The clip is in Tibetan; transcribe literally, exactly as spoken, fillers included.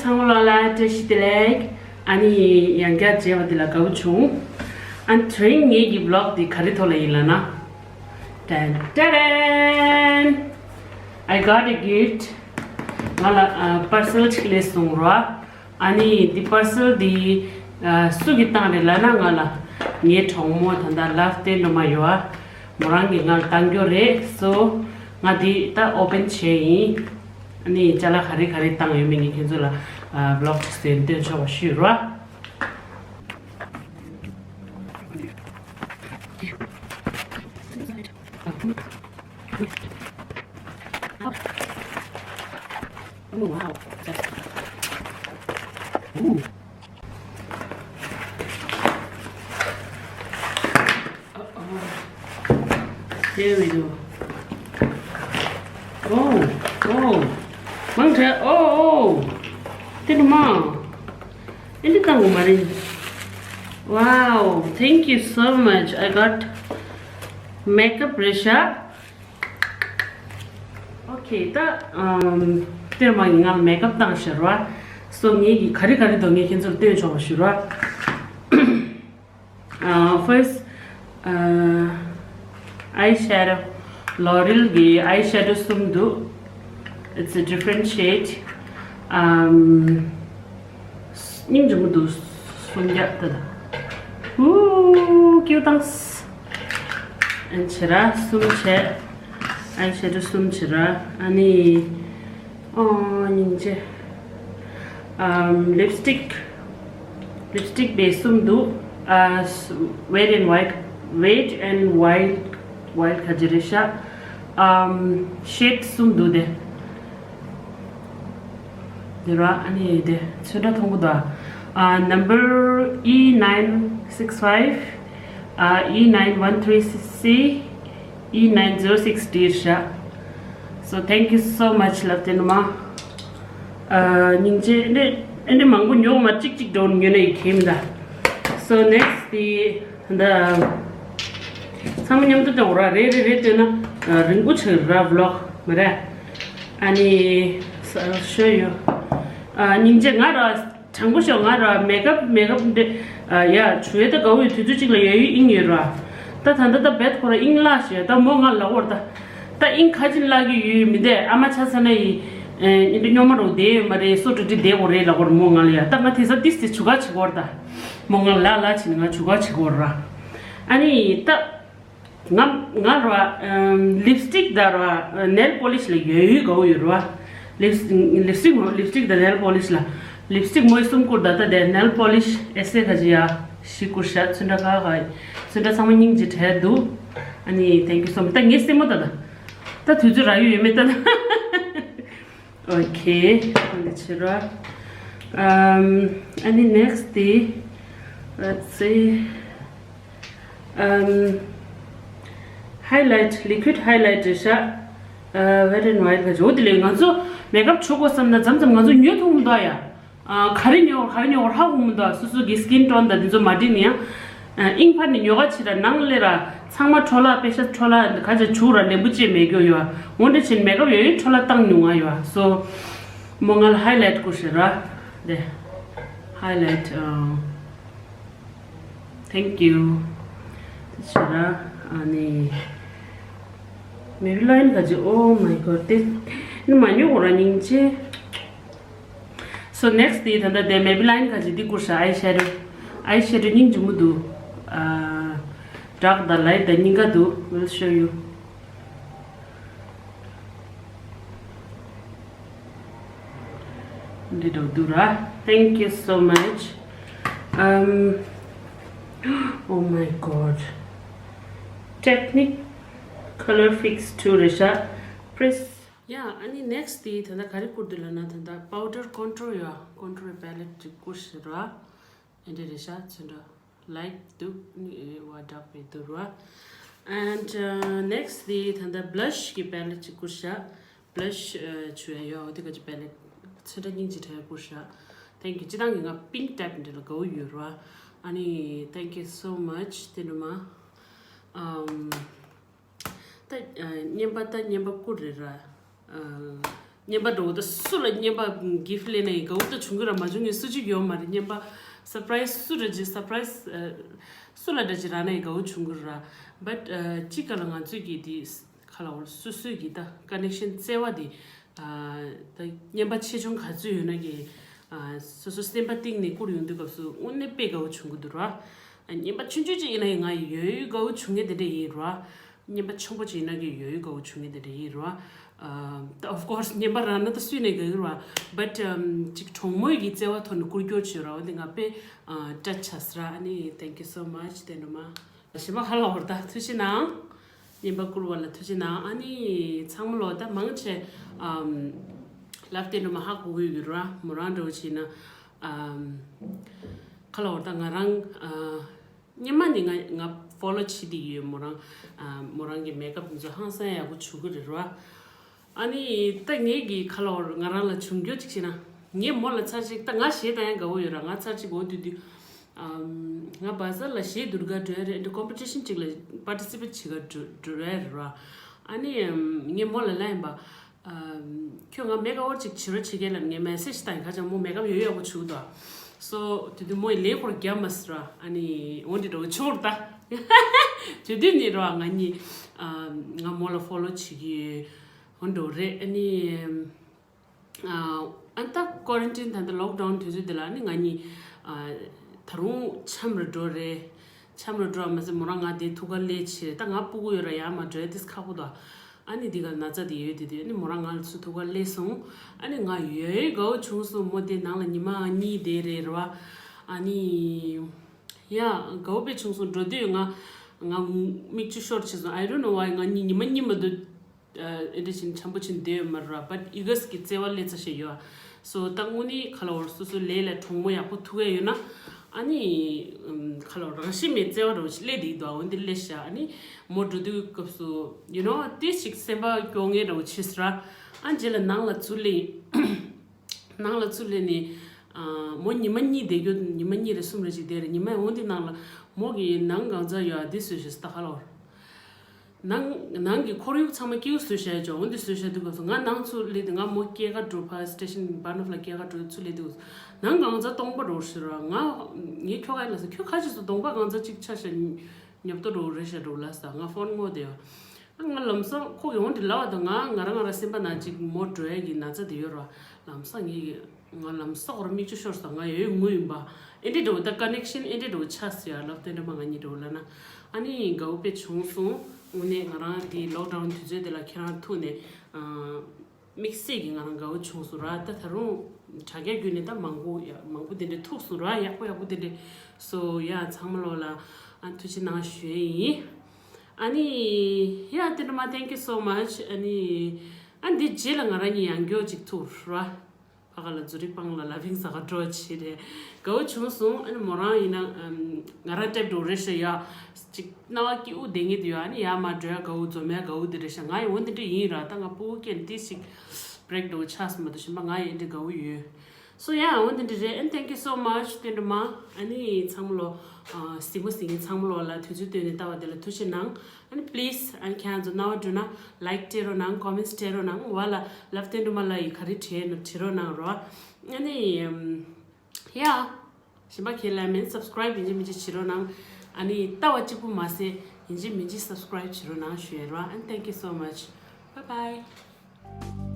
ཚང་མ་ལ་བཀྲ་ཤིས་བདེ་ལེགས། ཨ་ནི་ཡང་བསྐྱར་མཇལ་བ་འདི་ལ་དགའ་བོ་བྱུང་། ཨ་ནི་དེ་རིང་ངེད་ཀྱི་vlog་འདི་ག་རེ་ཐོག་ལ་ཡིན་ལབ་ན། ཏན་ཏན་ཏན། I got a gift. ང་ལ་ཨ་parcel་ཅིག་སླེབས་སོང་ར། ཨ་ནི་འདི་parcel་འདི་ཨ་སུ་གིས་བཏང་རེད་ལབ་ན། ང་ལ་ངའི་གྲོགས་མོ་ད་ལྟ་ལབ་སྟེ་འགྲོ་མ་ཡོད་ཨ། མོ་རང་གིས་ང་ལ་བཏང་རྒྱུ་རེད། So ང་འདི་ད་open་བྱས་ཡིན། ཨ་ནི་ཅ་ལག་ག་རེ་ག་རེ་བཏང་ཡོད་མེད་ངས་ཁྱེད་ཚོ་ལ་ཨ་vlog་ཅིག་བཟོས་སྟོན་ཆོག་པ་ཞུས་རོགས། Oh, wow. Ooh. Uh-oh. Here we go. Oh, oh. མང་དྲགས། Oh, oh. དེ་ནི་མ། ཨེ་འདི་བཏང་དགོས་མ་རེད། Wow, thank you so much. I got makeup རེད་ཤག Okay, ད་ཨམ་དེར་མ་ཡིན་ང་ལ་makeup་བཏང་ཤག་ར། So ངེད་ཀྱིས་ག་རེ་ག་རེ་འདུག་ངས་ཁྱེད་ཚོར་སྟོན་ཆོག་པ་ཞུ་ར། Uh, first, uh, eyeshadow. L'Oreal་གི་eyeshadow་གསུམ་འདུག It's a different shade. Um, སྙིང་རྗེ་མོ་འདུག་གསུམ་རྒྱག་ད་ད། ཨུ་ཀྱུ་ཏང་སི། ཨན་ཆེ་ར་གསུམ་བྱས། Eyeshadow་གསུམ་བྱས་ར། ཨ་ནི། ཨོ་སྙིང་རྗེ། ཨམ་lipstick. Lipstick་བེ་གསུམ་འདུག་ཨ་Wet and Wild, Wet and Wild, Wild་ག་ཅི་རེད་ཤག་ཨམ་shade་གསུམ་འདུག་དེ། དེ་ར་ཨ་ནི་དེ་ཚོན་ཁྲ་མཐོང་གི་འདུག་ཨ། Number E nine six five, ཨ། E nine one three C, E nine zero six D་ཤག So thank you so much ལབ་དེ་ནི་མ། ཨ། སྙིང་རྗེ། ཨེ་འདྲ་ཨེ་འདྲ་མང་པོ་ཉོ་མ། གཅིག་གཅིག་འགྲོ་ཉོ་ན་ཡི་ཁེ་མི་ད། So next་དེ་ད་ཚང་མ་མཉམ་དུ་ལྟ་འོ་ར། རེ་རེ་རེ་ལྟོས་ན་རིང་པོ་ཆགས་ར་vlog་མ་རེད། ཨ་ནི་ས་ཤོ་ཡོ། ཨ། སྙིང་རྗེ། ང་ར་དྲང་པོ་ཤོད། ང་ར་མེག་ཨབ་མེག་ཨབ་འདི་ཨ་ཡ་བྱུས་ད་དགའ་བོ་ཡོད། དུས་ཚོད་གཅིག་ལ་ཡ་ཡུལ་ཨིན་ཡོད་ར། ད་ད་ད་ད་བེད་ཁོ་ར་ཨིན་ལ་ཞེས་ད་མོ་ང་ལ་འོར་ད། ད་ཨིན་ཁ་ཅིན་ལ་གི་ཡུལ་མི་འདས། ཨ་མ་ཆ་ས་ན་ཡི་ཨིན་འདི་སྨྱོ་མ་རོ་བསྡད་ཡོད་མ་རེད། སོ་ཏྲི་ཏྲི་བསྡད་གོ་རེད་ལ་འོར་མོ་ང་ལ་ཡ། ད་ང་དེ་ས་ཏིས་ཏིས་བྱུ་ག་བྱེད་གོ་ར། ད་མོ་ང་ལ་ལ་ཕྱིན་ང་བྱུ་ག་བྱེད་གོ་ར། ཨ་ནི་ད། ང་ང་ར་ཨམ་ལིབ་སི་ཊིག་དང་ར་ནེལ་པོ་ལིཤ་ལ་ཡོད་ཡོད་དགའ་བོ་ཡོད་ར། ལིབ་ལིབ་སི་ཊིག་མོ་ལིབ་སི་ཊིག་དང་ནེལ་པོ་ལིཤ་ལ། ལིབ་སི་ཊིག་མོ་གསུམ་བསྐུར་ད་ལྟ་དེ་ནེལ་པོ་ལིཤ་ཨེ་སེ་ག་ཅི་ཡ་བཞི་བསྐུར་ཤག་ཚོན་ཁྲ་ཁ་ཁ་ཚོན་ཁྲ་ཚང་མ་སྙིང་རྗེ་བྲལ་འདུག་ཨ་ནི་thank you so much། ད་ངའི་སེ་མོ་ད་ད་ད་དུས་ཚོད་རག་ཡོད་ཡོད་མེད་ད་ད། Okay, ཨ་ནི་ཕྱི་ར། ཨམ་ཨ་ནི་next་དེ། Let's see. Um, highlight, liquid highlight་རེད་ཤག་ཨ། Wet and Wild་ག་ཇོ་དེ་ལས་ང་ཚོ་མེག་ཨབ་བྱུག་དགོས་བསམ་ན་མཚམས་མཚམས་ང་ཚོ་ཉོ་ཐུབ་མི་འདུག་ཡ། ཨ། ག་རེ་ཉོ་ག་རེ་ཉོ་ཧ་གོ་མི་འདུག་སོ་སོ་གི་skin tone་དང་དེ་ཚོ་མ་འགྲིག་ནི་ཡང་། ཨ། ཨིན་ཕར་ནས་ཉོ་ག་ཕྱིར་ར་ནང་ལས་ར་ཚང་མ་འཕྲོ་བརླག་པེ་ཤ་འཕྲོ་བརླག་ག་ཅིག་བྱུག་ར་ལེན་པོ་ཅེས་མེད་གྱོ་ཡོ། འོན་ཏེ་ཕྱིན་མེག་ཨབ་ཡོད་ཡོད་འཕྲོ་བརླག་བཏང་མྱོང་ང་ཡོ། So་མོ་ང་ལ་highlight་བསྐུར་ཤེས་ར། དེ་highlight་ཨ། Thank you. དེ་ཕྱིར་ར་ཨ་ནི་Maybelline་ག་ཅི། Oh my god། དེ་ནི་མ་ཉོ་གོ་ར་སྙིང་རྗེ། So next་དེ་ད་ལྟ་དེ་Maybelline་ག་ཅི་འདི་བསྐུར་ཤག་ཨའི་ཤེ་ཌོ། ཨའི་ཤེ་ཌོ་སྙིང་རྗེ་མོ་འདུག་ཨ། dark་དང་light་དང་གཉིས་ཀ་འདུག Will show you། འདི་འདྲ་འདུག་ར། Thank you so much. Um, oh my god. Technicolor Fix two་རེད་ཤག Press། ཡ། ཨ་ནི་next་དེ་ད་ལྟ་ག་རེ་བསྐུར་འདུག་ལབ་ན། ད་ལྟ་powder contour་ཡ་contour palette་ཅིག་བསྐུར་ཤག་ར། ཨེ་འདྲ་རེད་ཤག་ཚོན་ཁྲ་light་འདུག་ནི་ཨེ་བ་dark་པའི་འདུག་ར། And uh, next་དེ་ད་ལྟ་blush་གི་palette་ཅིག་བསྐུར་ཤག blush་ཨ་བྱུག་ཡ་ཡོད་དེ་ག་ཅི་palette་ཚོན་ཁྲ་སྙིང་རྗེ་དྲགས་བསྐུར་ཤག Thank you། སྤྱིར་བཏང་གི་ང་pink type་འདྲ་ལ་དགའ་བོ་ཡོད་ར། ཨ་ནི་thank you so much། དེ་ནི་མ། ཨམ། ད་ཨ་རྔན་པ་ད་རྔན་པ་བསྐུར་རེད་ར། ཨ། རྔན་པ་འགྲོ་ད་སུ་ལ་རྔན་པ་gift་སླེབས་ན་ཡི་དགའ་བོ་ད་བྱུང་གི་ར་མ་བྱུང་ངས་སུ་གཅིག་ཡོད་མ་རེད། རྔན་པ་surprise་སུ་ར་ཅི་surprise་སུ་ལ་འདྲ་ཅི་རག་ན་ཡི་དགའ་བོ་བྱུང་གི་ར། But་གཅིག་ག་ལ་ང་ཚོས་ཀྱི་དེ་ག་ལ་བར་སོ་སོའི་གི་ད་connection་བརྩེ་བ་དེ་ད་རྔན་པ་ཆེ་ཆུང་ག་ཚོད་ཡོད་ན་གི་སོ་སོ་སེམས་པ་གཏིང་ནས་བསྐུར་ཡོང་དུས་སྐབས་སུ་དངོས་གནས་དཔེ་དགའ་བོ་བྱུང་གི་འདུག་ར། རྔན་པ་ཆུང་ཆུང་ཅིག་ཡིན་ན་ཡི་ང་ཡི་ཡོད་ཡོད་དགའ་བོ་བྱུང་ངེས་དེ་འདྲ་ཡིན་ར། རྔན་པ་ཆེན་པོ་ཅིག་ཡིན་ན་གི་ཡོད་ཡོད་དགའ་བོ་བྱུང་ངེས་དེ་འདྲ་ཡིན་ར། ད་of course་རྔན་པ་རག་ན་ད་སུས་ནས་དགའ་གི་ར། But་ཅིག་གྲོགས་མོའི་གི་བརྩེ་བ་ཐོག་ནས་བསྐུར་སྐྱོར་བྱེད་ར་བ་འདི་ང་དཔེ་touch་ཆགས་སི་ར། ཨ་ནི་thank you so much་དེ་འདྲ་མ། གཞན་པ་ཧ་ལ་བར་ད་ཐུགས་རྗེ་གནང་། རྔན་པ་བསྐུར་བ་ལ་ཐུགས་རྗེ་གནང་། ཨ་ནི་ཚང་མ་ལོ་ད་མང་ཆེ་ཨམ་ལབ་སྟེ་འགྲོ་མ་ཧ་གོ་གི་ཡོད་ར། མོ་རང་འདྲ་བོ་བྱས་ན་ཨམ་ཁ་ལ་བར་ད་ང་རང་ཨ་སྔོན་མ་ནས་ང་ང་follow་བྱེད་དེ་ཡོད། མོ་རང་ཨ་མོ་རང་གི་makeup་འདི་ཚོ་ཧང་སང་ཡག་པོ་བྱུག་གི་རེད་ར། ཨ་ནི་ད་ངེད་ཀྱི་ཁ་ལ་བར་ང་རང་ལ་བྱུང་རྒྱུ་ཅིག་བྱས་ན་ངས་མོ་ལ་ཚར་གཅིག་ད་ང་གཞས་ད་ཡང་དགའ་བོ་ཡོད་ར། ང་ཚར་གཅིག་འོ་དུས་དུས་ཨམ་ང་བ་ཟར་ལ་གཞས་སྡུར་ག་འགྲོ་ཡ་རེད། འདི་competition་ཅིག་ལ་participate་བྱེད་ག་འགྲོ་འགྲོ་ཡ་རེད་ར། ཨ་ནི་ངས་མོ་ལ་ལབ་ཡིན་པ། ཨམ་ཁྱོད་ང་makeup་ཅིག་བྱེད་རོགས་བྱེད་གས་ལབ་ངས་message་བཏང་ཡིན། ཁ་ཅང་མོ་makeup་ཡོད་ཡག་པོ་བྱུག་འདུག So་དེ་དུས་མོ་ཡི་ལས་ཁོར་རྒྱབ་མ་སི་ར། ཨ་ནི་འོ་འདི་འགྲོ་ཆོག་ར་ད། དེ་དུས་ནི་ར་ང་གཉིས་ཨམ་ང་མོ་ལ་follow་བྱེད་ཀྱི་ཡོད། འོ་འགྲོ་རེད། ཨ་ནི། ཨ་ཨ་ད་quarantine་ད་ལྟ་lockdown་དུས་ཚོད་དེ་ལ་ནི་ང་གཉིས་ཨ་ད་རུང་འཆམ་རུ་འགྲོ་རེད། འཆམ་རུ་འགྲོ་བ་མ་ཟད་མོ་རང་ང་དེ་ཐུག་ག་ལས་བྱེད་རེད། ད་ང་སྤུ་གུ་ཡོད་ར་ཡ་མ་འགྲོ་ཡ་དེས་ཁག་པོ་དོ། ཨ་ནི་དེ་ག་ན་ཚ་དེ་ཡོད་དེ་དུས་ཨ་ནི་མོ་རང་ང་ལ་ཚུར་ཐུག་ག་ལས་སོང་། ཨ་ནི་ང་ཡོད་དགའ་བོ་བྱུང་སོང་། མོ་དེ་ནང་ལ་ཉི་མ་གཉིས་བསྡད་རེད་ར་བ། ཨ་ནི་ཡ་དགའ་བོ་དཔེ་བྱུང་སོང་། འགྲོ་དུས་ང་ང་མིག་ཆུ་ཤོར་བྱས་སོང་། I don't know why་ང་གཉིས་ཉི་མ་གཉིས་མ་འདུག་ཨ་ཨེ་འདྲ་བཞིན་འཆམ་པོ་ཆེན་བསྡད་ཡོད་མ་རེད་ར། But་ཡི་གེ་སི་གི་བརྩེ་བ་སླེབས་ཚར་ཞིག་ཡོད། So་ད་དངོས་གནས་ཁ་ལ་བར་སོ་སོའི་ལས་ལ་གྲོགས་མོ་ཡག་པོ་ཐུག་གི་ཡོད་ན་ཨ་ནི་ཁ་ལ་བར་རང་བཞིན་མེད་བརྩེ་བ་རོ་ཞིག་སླེབས་བསྡད་འདུག་འོན་ཏེ་སླེབས་ཤག་ཨ་ནི་མོ་འགྲོ་དུས་སྐབས་སུ་you know་ཏིས་ཞིག་སེམས་པ་སྐྱོ་ངེས་འདྲ་བོ་བྱས་སི་ར། ཨ་རྗེས་ལ་ནང་ལ་ཚུར་སླེབས། ནང་ལ་ཚུར་སླེབས་ནས་ཨ་མོ་ཉི་མ་གཉིས་བསྡད་རྒྱུ་ཉི་མ་གཉིས་རེ་གསུམ་རེ་ཅིག་བསྡད་རེད། ཉི་མ་འོན་ཏེ་ནང་ལ་མོ་གི་ནང་གང་ཚ་ཡོད་ཨ་དེ་བཟོས་ཤག་སི་ད་ཁ་ལ་བར། ནང་ནང་གི་ཁོར་ཡུག་ཚང་མ་སྐྱིད་པོ་བཟོས་བཞག་ཡོད་ཅོག་འོན་ཏེ་བཟོས་བཞག་དུས་སྐབས་སུ་ང་ནང་ཚུར་སླེབས་དུས་ང་མོ་སྐྱེལ་ག་འགྲོ་ཕར་སི་ཊེ་ཤན་བྷ་ནོབ་ལ་སྐྱེལ་ག་འགྲོ་ཚུར་སླེབས་དུས་སྐབས་སུ་ནང་གང་ཚ་སྟོང་པ་འགྲོ་ཟེར་བ། ང་ངས་ཁྱོ་ག་ཡིན་ལ་ཟེར། ཁྱོད་ཁ་ཅིག་སུ་གདོང་པ་གང་ཚ་གཅིག་ཆ་ཤ་ཉོབ་ཏོ་འགྲོ་རེད་ཤ་འགྲོ་ལ་ཟེར་ང་ཕོན་ངོ་དེ་ཡོད། ང་ལམ་སང་ཁོ་གི་འོང་དེ་ལབ་པ་དང་ང་ང་རང་ང་རང་སེམས་པ་ན་ཅིག་མོ་འགྲོ་ཡ་གི་ན་ཚ་དེ་ཡོད་ར། ལམ་སང་ངས་ང་ལམ་སང་ཁོ་རང་མིག་ཆུ་ཤོར་སོང་། ང་ཡོད་ངུ་ཡིན་པ་ཨེ་འདྲི་འགྲོ་ད་ཀ་ནེག་ཤན་ཨེ་འདྲི་འགྲོ་ཆགས་སོང་ཡ། ལབ་དེ་འདྲ་མ་ང་གཉིས་འགྲོ་ལ་ན་ཨ་ནི་དགའ་བོ་དཔེ་བྱུང་སོང་། དངོས་གནས་ང་རང་དེ་ལོག་ཌའུན་དུས་ཚོད་དེ་ལ་ཁྱེད་རང་ཐུག་ནས་དམིགས་བསལ་གྱི་ང་རང་དགའ་བོ་བྱུང་སོང་ར། ད་ད་རུང་དྲ་རྒྱ་བརྒྱུད་ནས་ད་མང་པོ་ཡ་མང་པོ་དེ་འདྲ་ཐུག་སོང་ར། ཡག་པོ་ཡག་པོ་དེ་འདྲ་སོ་ཡ། ཚང་མ་ལོ་ལ་ཨ་ཐུགས་རྗེ་གནང་ཞུ་ཡ་ཡིན། ཨ་ནི་ཡ་དེ་འདྲ་མ་thank you so much། ཨ་ནི་ཨ་འདི་རྗེས་ལ་ང་རང་གཉིས་ཡང་སྐྱོ་ཅིག་ཐུག་ར། ཕ་ག་ལ་ཛུ་རིག་སྤང་ལ་ལ་བིང་ས་ག་འགྲོ་བྱེད་རེད། དགའ་བོ་བྱུང་སོང་། ཨ་ནི་མོ་རང་ཡིན་ན་ང་རང་ལྟེབ་འགྲོ་རེད་ཤ་ཡ། ཅིག་སྣང་བ་སྐྱིད་པོ་བསྡད་ངེས་དུ་ཡོད། ཨ་ནི་ཡ་མ་འགྲོ་ཡ་དགའ་བོ་འཛོམས་ཡ་དགའ་བོ་དེ་རེད་ཤ། ང་ཡི་འོ་འདི་འདྲ་ཡིན་ར། ད་ང་སྤུ་གུ་སྐྱེས་ནས་ཏིས་ཅིག་བྷི་རེག་འགྲོ་ཆགས་སོང་མ་གཏོགས་གཞན་པ་ང་ཡི་འདི་དགའ་བོ་ཡོད། སོ་ཡ་འོ་འདི་འདྲ་རེད། ཨ་ནི་thank you so much། དེ་འདྲ་མ་ཨ་ནི་ཚང་མ་ལོ་གཟིགས་མོ་གཟིགས་མཁན་ཚང་མ་ལོ་ལ་དུས་ཚོད་བཏོན་ནས་ལྟ་བ་དེ་ལ་ཐུགས་རྗེ་གནང་། ཨ་ནི་please་ཨ་ནི་ཁྱེད་རང་ཚོ་རྣ་བ་འགྲོ་ན་like་སྤྲད་རོགས་གནང་། comments་སྤྲད་རོགས་གནང་། བ་ལ་ལབ་སྟེ་འགྲོ་མ་ལ་ཡི་ག་རེ་བྲིས་ན་བྲིས་རོགས་གནང་རོགས། ཨ་ནི་ཡ་གཞན་པ་ཁས་ལེན་མིན་subscribe་ཡིན་གཅིག་མིན་གཅིག་བྱེད་རོགས་གནང་། ཨ་ནི་ལྟ་བ་གཅིག་པུ་མ་ཟད་ཡིན་གཅིག་མིན་གཅིག་subscribe་བྱེད་རོགས་གནང་ཞུ་ཡ་རོགས། And thank you so much. Bye bye.